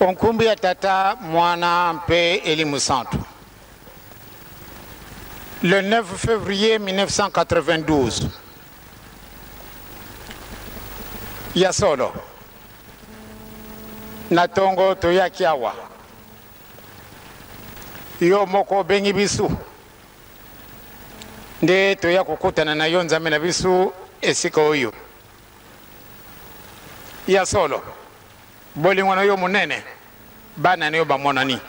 O nkumbu ya Tata, Mwana mpe Elimu Santu. Le 9 février 1992, ya solo na tongo toyaki awa, yo moko obengi biso nde toya kokutana na yo Nzambe na biso esika oyo. Ya solo, bolingo na yo monene, bana na yo bamonani.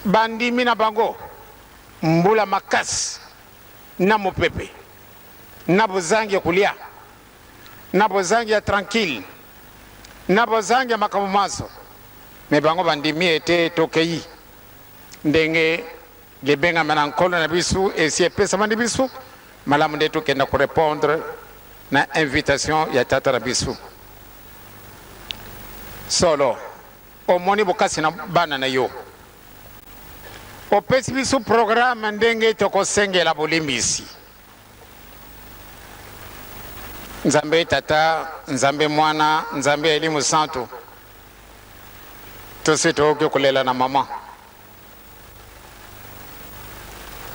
Bandimi na bango mbula makasi na mopepe, na bozangi ya kolia, na bozangi ya tranquille, na bozangi ya makambo manso, me bango bandimi ete tokei ndenge Libengami na Nkolo na biso esi epesamani biso, malamu nde tokenda ko repondre na invitation ya Tata na biso. Solo, omoni bokasi na bana na yo. Opesi biso programme ndenge tokosengela bolimbisi. Nzambe Tata, Nzambe Mwana, Nzambe ya Elimo Santu, tosi tokoki kolela na mama.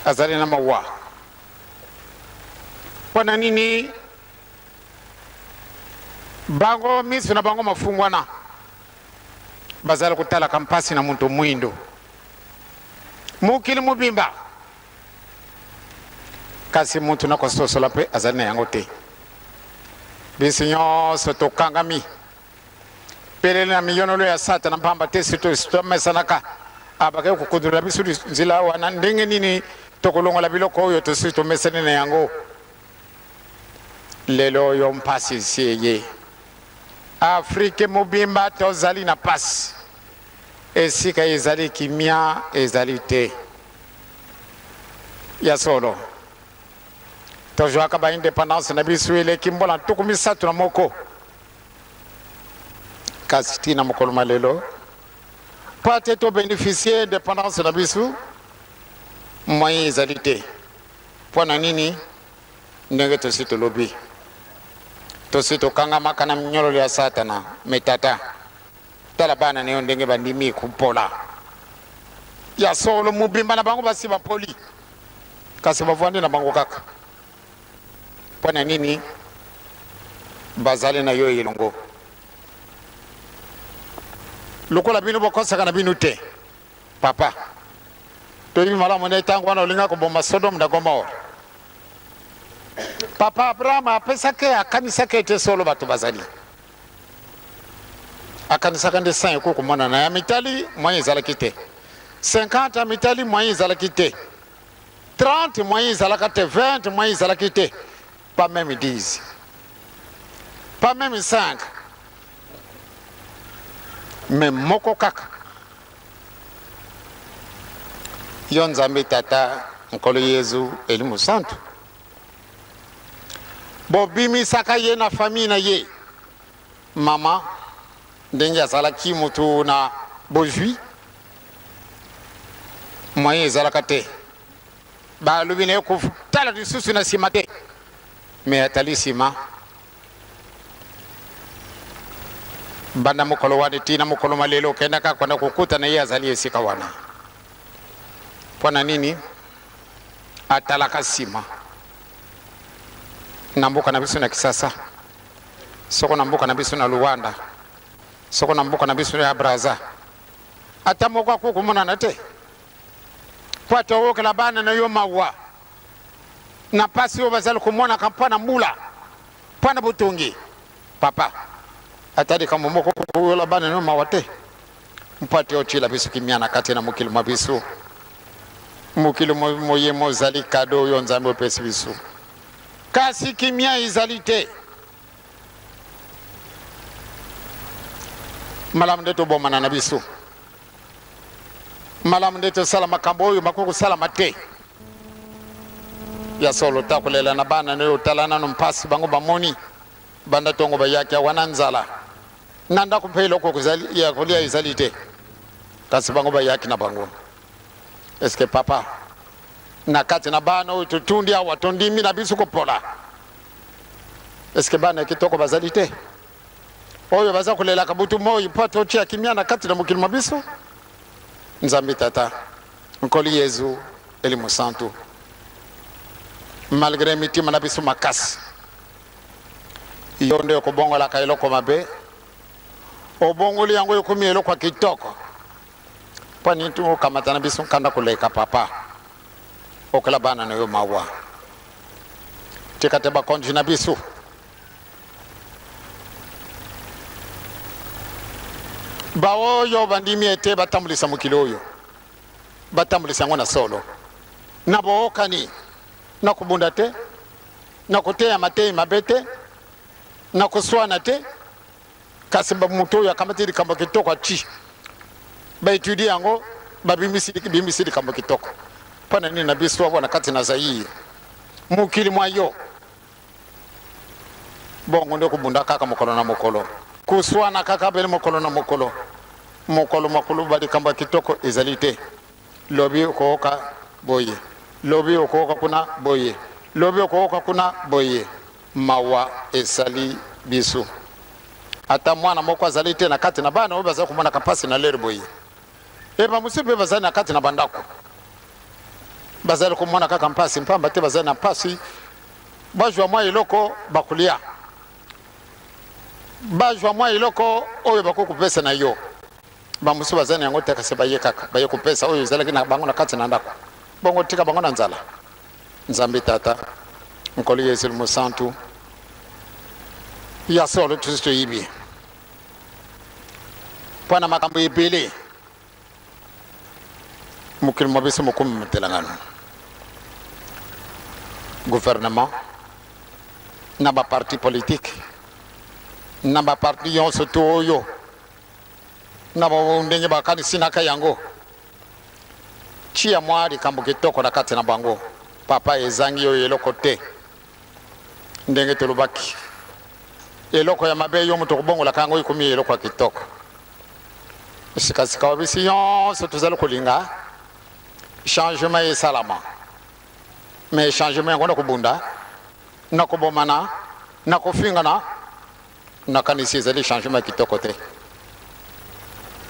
Azali na mawa. Mpo na nini bango miso na bango mafungwana bazali kotalaka mpasi na moto mwindo mokili mobimba, kasi moto na kososola mpe azali na yango te. Biso nyonso tokangami Pelele na miyonolo ya Satana, mpamba te tomesanaka abakaki kokundolela biso nzela wana. Ndenge nini tokolongola biloko oyo tosi tomesani na yango? Lelo oyo mpasi esi eye Afrike mobimba, tozali na mpasi, esika ezali kimia ezali te. Ya solo, tozwaka ba independance na biso eleki mbola 31. Kasi ti na mokolo ma lelo, mpo ate to beneficie independance na biso, moyen ezali te. Mpo na nini? Ndenge tosi tolobi, tosi tokangamaka na minyololo ya Satana. Me Tata, tala bana na yo ndenge bandimi kopola ya solo, mobimba na bango basi bapoli, kasi bavandi na bango kaka. Mpo na nini? Bazali na yo elongo. Lokola bino bokosaka na bino te, papa. Toyebi malamu nde ntango wana olinga koboma Sodome na Gomore. Papa Abraham apesaki, akanisaki ete solo bato bazali. Akanisaka nde 100 ekoki komonana ya mitali, moyen ezalaki te. 50 ya mitali, moyen ezalaki te. 30 moyen ezalaka te, 20 moyen ezalaki te, pas même 10, pas même 5, mais moko kaka. Yo Nzambe Tata, Nkolo Yezu, Elimo Santu, bobimisaka ye na famille na ye. Mama ndenge azalaki moto na bozwi, moyen ezalaka te, balobi na ye kotala lisusu na nsima te, me atali nsima banda mokolo wana ti na mokolo ma lelo, okendaka kona kokutana ye azali esika wana. Mpo na nini atalaka nsima? Na mboka na biso na Kisasa, soko na mboka na biso na Luanda, soko na mboka na biso ya Braza, ata moko akoki komonana te, mpo ete oyokela bana na yo mawa na mpasi oyo bazali komonaka mpo na mbula, mpo na botongi. Papa, ata likambo moko koyola bana na yo mawa te, mpo ete otyela biso kimia na kati na mokili mwa biso. Mokili moye mozali kado oyo Nzambe opesi biso, kasi kimia ezali te. Malamu nde tobomana na biso, malamu nde tosala makambo oyo makoki kosalama te. Ya solo, ta kolela na bana na yo, tala nano mpasi bango bamoni banda ntongo bayaki awa na nzala na ndako, mpe eloko ya kolia ezali te, kasi bango bayaki na bango. Eske papa, na kati na bana oyo totundi awa, tondimi na biso kopola, eske bana ya kitoko bazali te? Oyo baza kolelaka butu moi mpo ete otia kimia na kati na mokili mwa biso. Nzambe Tata, Nkolo Yezu, Elimo Santu, malgre mitima na biso makasi, yo nde okobongolaka eloko mabe, obongoli yango ekomi eloko ya kitoko. Mpo nini okamata na biso nkanda koleka, Papa? Okela bana na yo mawa. Tika te bakonzi na biso baoyo bandimi ete batambulisa mokili oyo, batambulisa yango na solo, na bookani, na kobunda te, na koteya mateyi mabe te, na koswana te, kasi moto oyo akamati likambo kitoko ati baetudie yango, babimisi likambo kitoko. Mpo na nini na biso awa na kati na Zaire, mokili mwa yo, bongo nde kobunda kaka mokolo na mokolo, koswana kaka bele mokolo na mokolo, mokolo mokolo ba likambo ya kitoko ezali te? Lobi okoyoka boye, lobi okoyoka kuna boye, lobi okoyoka kuna boye. Mawa esali biso. Ata mwana moko azali te na kati na bana oyo bazali komonaka mpasi na lere boye. E bamosusu mpe bazali na kati na bandako, bazali komona kaka mpasi mpamba te bazali na mpasi bazwa mwa eloko bakolia, bazwa mwa eloko oyo bakoki kopesa na yo. Bamosusu bazali na yango te, kasi baye kaka baye kopesa oyo ezalaki na bango na kati na ndako, bongo tika bango na nzala. Nzambe Tata, Nkolo Yesu Mosantu, ya solo tosi toyibi mpo na makambo ebele. Mokili mwa biso mokomi motelangano. Gouvernement na baparti politike na baparti nyonso to oyo na ndenge bakanisinaka yango, tia mwa likambo kitoko na kati na bango. Papa, ezangi oyo eloko te. Ndenge tolobaki, eloko ya mabe yo moto kobongolaka yango ekomi eloko ya kitoko. Sikasika wa biso nyonso tozali kolinga changement esalama, mais changement yango na kobunda, na kobomana, na kofingana, nakanisi ezali changement ya kitoko te.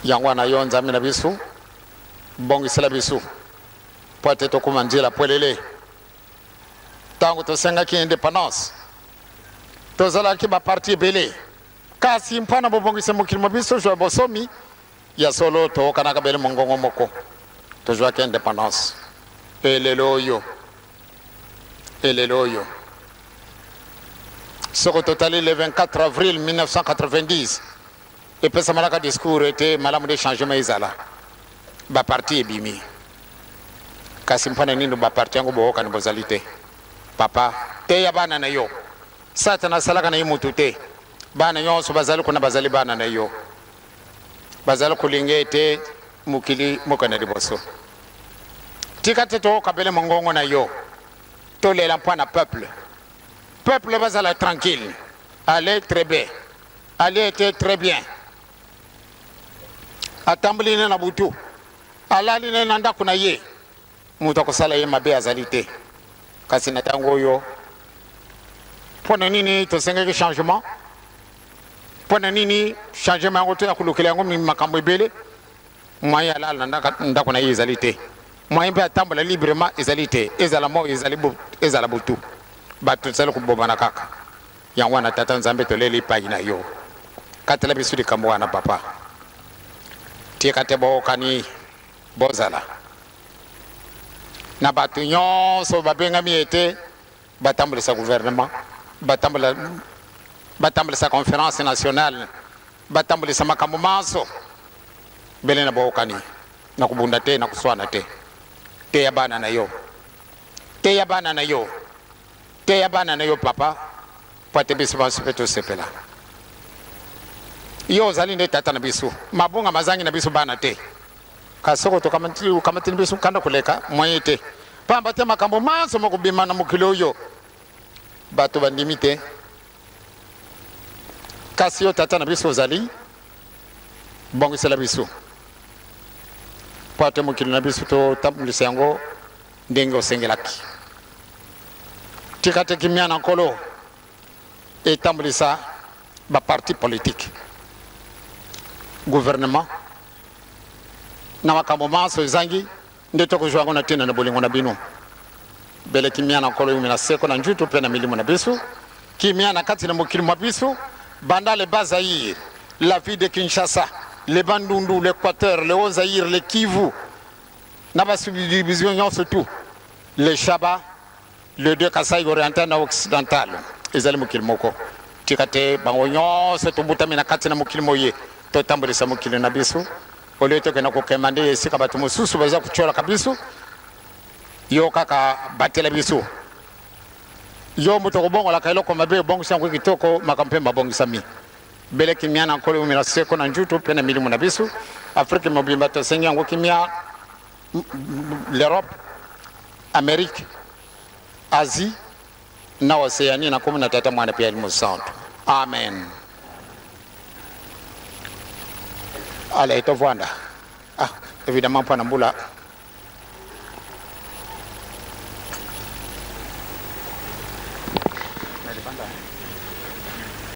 Yango wana yo Nzambe na biso, bongisela biso mpo ete tokóma nzela pwelele. Ntango tosengaki indépendance, tozalaki baparti ebele, kasi mpo na bobongisa mokili mwa biso zwa bosomi ya solo, toyokanaka bele mongongo moko, tozwaki indépendance. Elelo oyo, elelo oyo, soko totali le 24 avril 1990, epesamalaka discours ete malamu de changement ezala, baparti ebimi. Kasi mpo na nini baparti yango boyokani bozali te? Papa, teya bana na yo. Satana asalaka na ye mutu te. Bana nyonso bazali kuna bazali bana na yo, bazali kolinga ete mokili mokende liboso. Tika te toyokabele mongongo na yo, tolela mpo na peuple. Peuple bazala tranquille, allez très bien, allez ete très bien. Atamboli ne na butu, alali ne na ndako na ye, moto akosala ye mabe azali te. Kasi na ntango oyo, mpo na nini tosengaki changement? Mpo na nini changement yango toya kolukela yango makambo ebele? Moyen alala na ndako na ye ezali te, moyen mpe atambola librement ezali te, ezala moi, ezali ezala butu, bato tozali kobomana kaka. Yango wana, Tata Nzambe, toleli epai na yo, katela biso likambo wana. Papa, tika te bookani bozala na bato nyonso babengami ete batambolisa gouvernement, batambolisa conférence nationale, batambolisa makambo manso bele na bookani, na kobunda te, na koswana te. Teya bana na yo, teya bana na yo, teya bana na yo, Papa, po ete biso banso mpe tosepela. Yo ozali nde tata na biso, mabunga mazangi na biso bana te, kasi soko tokamatini biso kanda koleka moyen te, pamba te makambo manso makobima na mokili oyo bato bandimi te. Kasi yo tata na biso ozali bongisela biso mpo ate mokili na biso totambulisa yango ndenge osengelaki. Tika te kimia na Nkolo etambulisa baparti politike. Gouvernement na makambo manso ezangi nde tokozwa yango na ntina na bolingo na bino. Bele kimia na Nkolo yumi na seko na njutu mpe na milimo na biso, kimia na kati na mokili mwa biso, banda le Bas Zaïre, la ville de Kinshasa, le Bandundu, l'Equateur, le Haut Zaïre, le Kivu, na ba subdivision nyonso tout, le Shaba, le deux Kasaï oriental na occidental, ezali mokili moko. Tika te bango nyonso tobutami na kati na mokili moye, totambolisa mokili na biso olie tokenda kokema nde esika bato mosusu baza kotyolaka biso. Yo kaka batela biso, yo moto okobongolaka eloko mabe, obongisi yango kitoko, makambo mpe mabongisami. Bele kimia na Nkolo eumela seko na njutu mpe na milimo na biso. Afrike mobimba tosengi yango kimia, l'Europe, Amerique, Asie na Oceanie, na nkombo na Tata, Mwana mpe Elimo Santu. Amen. Allez, tovanda. Ah, évidemment mpo na mbula.